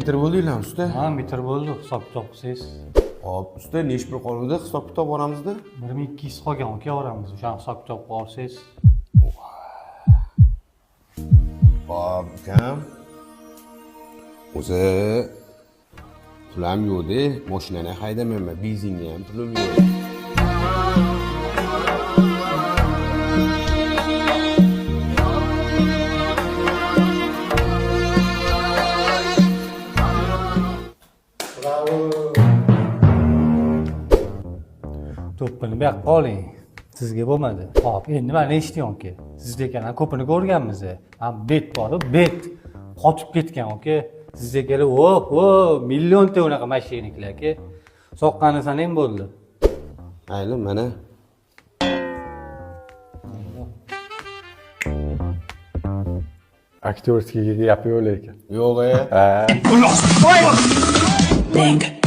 Bitirib bo'ldinglarmi, usta? Ha, bitirib bo'ldi, hisob kitob qilsangiz. Hop, usta, nechi pul qoluvdi? Hisob kitob oramizda. 1200 qolgan aka oramizda, o'shani hisob kitob qilib olsangiz. Hop, ukam. O'zi pul ham yo'q-da, mashinani haydamayman, benzinga ham pulim yo'q. To'ppini bu yoqqa oling. Sizga bo'lmadi. Hop, endi mana eshiting aka. Sizdagilarni ko'pini ko'rganmiz. Ha, bet bor, bet qotib ketgan aka. Sizdagilar, o, millionta unaqa mashinalar aka. Soqqani sanang bo'ldi. Mayli, mana. Aktyorskiga gap yo'q lekin. Yo'q, e. Ha. Ding.